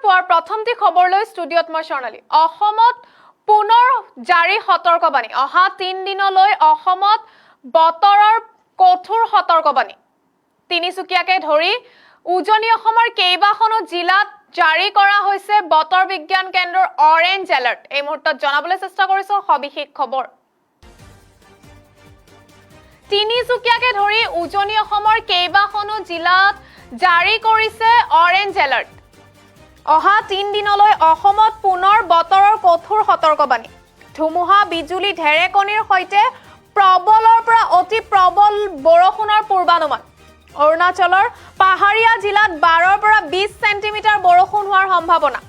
পুৱাৰ প্ৰথমটি খবৰ লৈ ষ্টুডিঅ'ত মই স্বৰ্ণালী। অসমত পুনৰ জাৰি সতৰ্কবাণী। অহা 3 দিনলৈ অসমত বতৰৰ কঠোৰ সতৰ্কবাণী। তিনিচুকীয়াকে ধৰি উজনি অসমৰ কেইবাখনো জিলাত জাৰি কৰা হৈছে বতৰ বিজ্ঞান কেন্দ্ৰৰ অৰেঞ্জ এলাৰ্ট। এই মুহূৰ্তত জনাবলৈ চেষ্টা কৰিছো সবিশেষ খবৰ। তিনিচুকীয়াকে ধৰি উজনি অসমৰ কেইবাখনো জিলাত জাৰি কৰিছে অৰেঞ্জ এলাৰ্ট। অহা 3 দিনলৈ অসমত পুনৰ বতৰৰ কঠোৰ সতৰ্কবাণী। ধুমুহা, বিজুলী, ঢেৰেকনিৰ সৈতে প্ৰবলৰ পৰা অতি প্ৰবল বৰষুণৰ পূৰ্বানুমান। অৰুণাচলৰ পাহাৰীয়া জিলাত 12ৰ পৰা 20 চেণ্টিমিটাৰ বৰষুণ হোৱাৰ সম্ভাৱনা।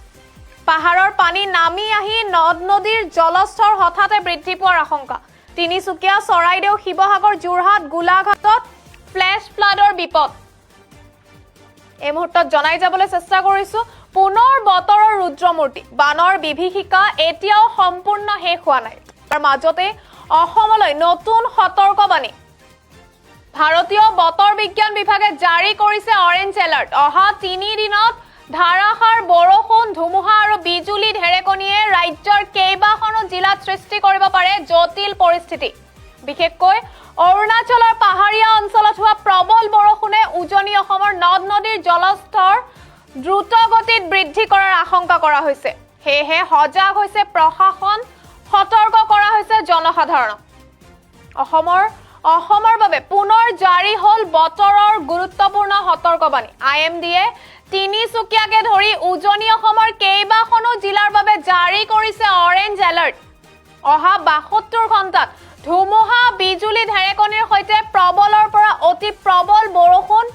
পাহাৰৰ পানী নামি আহি নদ নদীৰ জলস্তৰ হঠাতে বৃদ্ধি পোৱাৰ আশংকা। তিনিচুকীয়া, চৰাইদেউ, শিৱসাগৰ, যোৰহাট, গোলাঘাটত ফ্লেছ ফ্লাডৰ বিপদ। এই মুহূৰ্তত জনাই যাবলৈ চেষ্টা কৰিছো, পুনৰ বতৰৰ ৰুদ্ৰমূৰ্তি। বানৰ বিভীষিকা এতিয়াও সম্পূৰ্ণ শেষ হোৱা নাই। তাৰ মাজতে অসমলৈ নতুন সতৰ্কবাণী। ভাৰতীয় বতৰ বিজ্ঞান বিভাগে জাৰি কৰিছে অৰেঞ্জ এলাৰ্ট। অহা 3 দিনত ধাৰাসাৰ বৰষুণ, ধুমুহা আৰু বিজুলী ঢেৰেকনিয়ে ৰাজ্যৰ কেইবাখনো জিলাত সৃষ্টি কৰিব পাৰে জটিল পৰিস্থিতি। বিশেষকৈ অৰুণাচলৰ পাহাৰীয়া অঞ্চলত হোৱা প্ৰবল বৰষুণে উজনি অসমৰ নদ নদীৰ জলস্তৰ দ্ৰুত গতিত বৃদ্ধি কৰাৰ আশংকা কৰা হৈছে। সেয়েহে সজাগ হৈছে প্ৰশাসন, সতৰ্ক কৰা হৈছে জনসাধাৰণক। অসমৰ বাবে পুনৰ জাৰি হ'ল বতৰৰ গুৰুত্বপূৰ্ণ সতৰ্কবাণী। I am ডিয়ে তিনিচুকীয়াকে ধৰি উজনি অসমৰ কেইবাখনো জিলাৰ বাবে জাৰি কৰিছে অৰেঞ্জ এলাৰ্ট। অহা 72 ঘণ্টাত ধুমুহা, বিজুলী, ঢেৰেকনিৰ সৈতে প্ৰবলৰ পৰা অতি প্ৰবল বৰষুণ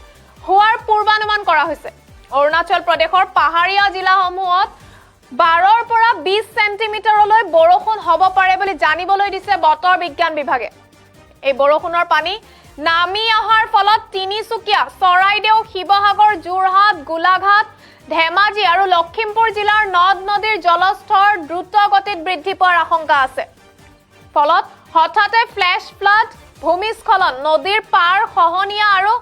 হোৱাৰ পূৰ্বানুমান কৰা হৈছে। অৰুণাচল প্ৰদেশৰ পাহাৰীয়া জিলাসমূহত 12ৰ পৰা 20 চেণ্টিমিটাৰলৈ বৰষুণ হ'ব পাৰে বুলি জানিবলৈ দিছে বতৰ বিজ্ঞান বিভাগে। এই বৰষুণৰ পানী নামি অহাৰ ফলত তিনিচুকীয়া, চৰাইদেউ, শিৱসাগৰ, যোৰহাট, গোলাঘাট, ধেমাজি আৰু লখিমপুৰ জিলাৰ নদ নদীৰ জলস্তৰ দ্ৰুত গতিত বৃদ্ধি পোৱাৰ আশংকা আছে। ফলত হঠাতে ফ্লেছ ফ্লাড, ভূমিস্খলন, নদীৰ পাৰ খহনীয়া আৰু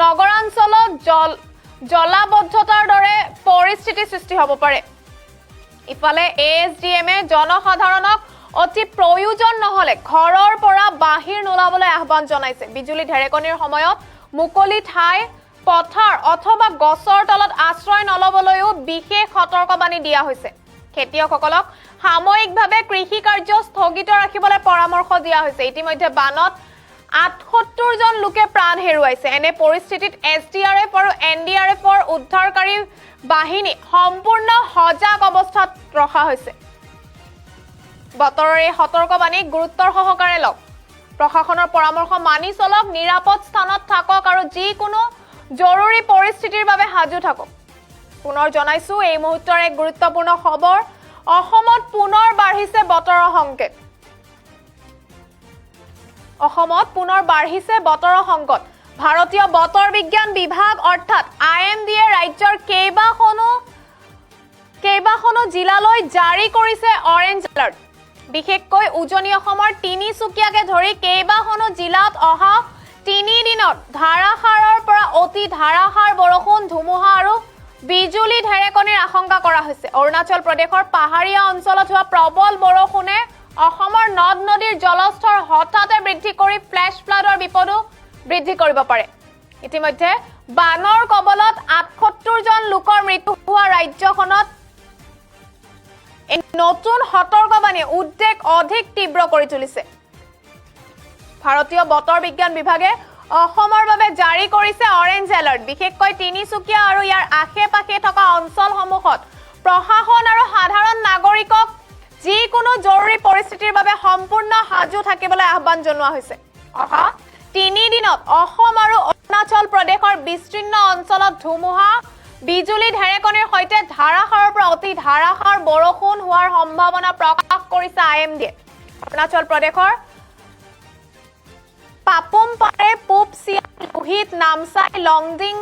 নগৰাঞ্চলত জলাবদ্ধতাৰ দৰে পৰিস্থিতি সৃষ্টি হ'ব পাৰে। ইফালে এ এছ ডি এমে জনসাধাৰণক অতি প্ৰয়োজন নহ'লে ঘৰৰ পৰা বাহিৰ নোলাবলৈ আহ্বান জনাইছে। বিজুলী ঢেৰেকনিৰ সময়ত মুকলি ঠাই, পথাৰ অথবা গছৰ তলত আশ্ৰয় নল'বলৈও বিশেষ সতৰ্কবাণী দিয়া হৈছে। খেতিয়কসকলক সাময়িকভাৱে কৃষি কাৰ্য স্থগিত ৰাখিবলৈ পৰামৰ্শ দিয়া হৈছে। ইতিমধ্যে বানত 78 জন লোকে প্ৰাণ হেৰুৱাইছে। এনে পৰিস্থিতিত এছ ডি আৰ এফ আৰু এন ডি আৰ এফৰ উদ্ধাৰকাৰী বাহিনী সম্পূৰ্ণ সজাগ অৱস্থাত ৰখা হৈছে। বতৰৰ এই সতৰ্কবাণীক গুৰুত্বৰ সহকাৰে লওক, প্ৰশাসনৰ পৰামৰ্শ মানি চলক, নিৰাপদ স্থানত থাকক আৰু যিকোনো জৰুৰী পৰিস্থিতিৰ বাবে সাজু থাকক। পুনৰ জনাইছো এই মুহূৰ্তৰ এক গুৰুত্বপূৰ্ণ খবৰ। অসমত পুনৰ বাঢ়িছে বতৰৰ সংকেত। অসমত পুনৰ বাঢ়িছে বতৰৰ সংকট। ভাৰতীয় বতৰ বিজ্ঞান বিভাগ অৰ্থাৎ I am ডিয়ে ৰাজ্যৰ কেইবাখনো জিলালৈ জাৰি কৰিছে অৰেঞ্জ এলাৰ্ট। বিশেষকৈ উজনি অসমৰ তিনিচুকীয়াকে ধৰি কেইবাখনো জিলাত অহা 3 দিনত ধাৰাসাৰৰ পৰা অতি ধাৰাসাৰ বৰষুণ, ধুমুহা আৰু বিজুলী ঢেৰেকনিৰ আশংকা কৰা হৈছে। অৰুণাচল প্ৰদেশৰ পাহাৰীয়া অঞ্চলত হোৱা প্ৰবল বৰষুণে অসমৰ নদ নদীৰ জলস্তৰ হঠাতে বৃদ্ধি কৰি ফ্লেছ ফ্লাডৰ বিপদো বৃদ্ধি কৰিব পাৰে। ইতিমধ্যে বানৰ কবলত 78 জন লোকৰ মৃত্যু হোৱা ৰাজ্যখনত এই নতুন সতৰ্কবাণীয়ে উদ্বেগ অধিক তীব্ৰ কৰি তুলিছে। ভাৰতীয় বতৰ বিজ্ঞান বিভাগে অসমৰ বাবে জাৰি কৰিছে অৰেঞ্জ এলাৰ্ট। বিশেষকৈ তিনিচুকীয়া আৰু ইয়াৰ আশে পাশে থকা অঞ্চলসমূহত প্ৰশাসন আৰু সাধাৰণ নাগৰিকক যিকোনো জৰুৰী পৰিস্থিতিৰ বাবে সম্পূৰ্ণ সাজু থাকিবলৈ আহ্বান জনোৱা হৈছে। অহা 3 দিনত অসম আৰু অৰুণাচল প্ৰদেশৰ বিস্তীৰ্ণ অঞ্চলত ধুমুহা, বিজুলী, ঢেৰেকনিৰ সৈতে ধাৰাসাৰৰ পৰা অতি ধাৰাসাৰ বৰষুণ হোৱাৰ সম্ভাৱনা প্ৰকাশ কৰিছে I am ডিয়ে। অৰুণাচল প্ৰদেশৰ পাপুম পাৰে, পূব চিয়াং, লোহিত, নামচাই, লংডিং,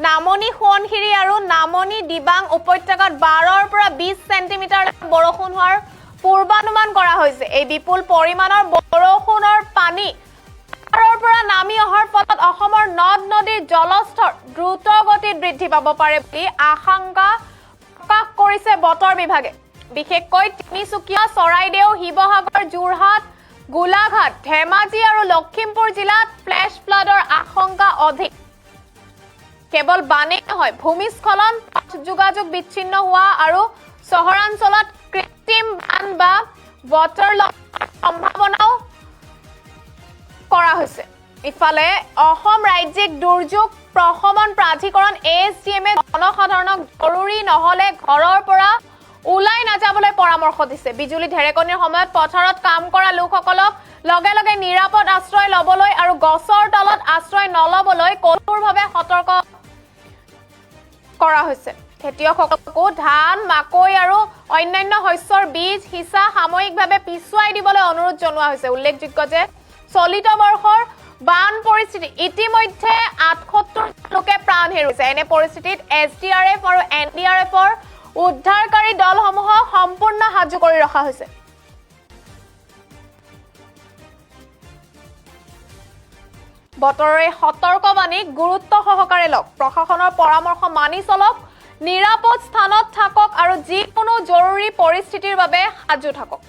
নামনি সোৱণশিৰি আৰু নামনি দিবাং উপত্যকাত 12ৰ পৰা 20 চেণ্টিমিটাৰ বৰষুণ হোৱাৰ পূৰ্বানুমান কৰা হৈছে। এই বিপুল পৰিমাণৰ বৰষুণৰ পানী পাহাৰৰ পৰা নামি অহাৰ ফলত অসমৰ নদ নদীৰ জলস্তৰ দ্ৰুত গতিত বৃদ্ধি পাব পাৰে বুলি আশংকা প্ৰকাশ কৰিছে বতৰ বিভাগে। বিশেষকৈ তিনিচুকীয়া, চৰাইদেউ, শিৱসাগৰ, যোৰহাট, গোলাঘাট, ধেমাজি আৰু লখিমপুৰ জিলাত ফ্লেছ ফ্লাডৰ আশংকা অধিক। কেৱল বানেই নহয়, ভূমিস্খলন, পথ যোগাযোগ বিচ্ছিন্ন হোৱা আৰু চহৰাঞ্চলত কৃত্ৰিম বান বা ৱাটাৰ সম্ভাৱনাও কৰা হৈছে। ইফালে অসম ৰাজ্যিক দুৰ্যোগ প্ৰশমন প্ৰাধিকৰণ এ এছ ডি এমে জনসাধাৰণক জৰুৰী নহলে ঘৰৰ পৰা ওলাই নাযাবলৈ পৰামৰ্শ দিছে। বিজুলী ঢেৰেকনিৰ সময়ত পথাৰত কাম কৰা লোকসকলক লগে লগে নিৰাপদ আশ্ৰয় ল'বলৈ আৰু গছৰ তলত আশ্ৰয় নল'বলৈ কঠোৰভাৱে সতৰ্ক কৰা হৈছে। খেতিয়কসকলকো ধান, মাকৈ আৰু অন্যান্য শস্যৰ বীজ সিঁচা সাময়িকভাৱে পিছুৱাই দিবলৈ অনুৰোধ জনোৱা হৈছে। উল্লেখযোগ্য যে চলিত বৰ্ষৰ বান পৰিস্থিতি ইতিমধ্যে 78 লোকে প্ৰাণ হেৰুৱাইছে। এনে পৰিস্থিতিত এছ ডি আৰ এফ আৰু এন ডি আৰ এফৰ উদ্ধাৰকাৰী দলসমূহক সম্পূৰ্ণ সাজু কৰি ৰখা হৈছে। বতৰৰ এই সতৰ্কবাণীক গুৰুত্ব সহকাৰে লওক, প্ৰশাসনৰ পৰামৰ্শ মানি চলক, নিৰাপদ স্থানত থাকক আৰু যিকোনো জৰুৰী পৰিস্থিতিৰ বাবে সাজু থাকক।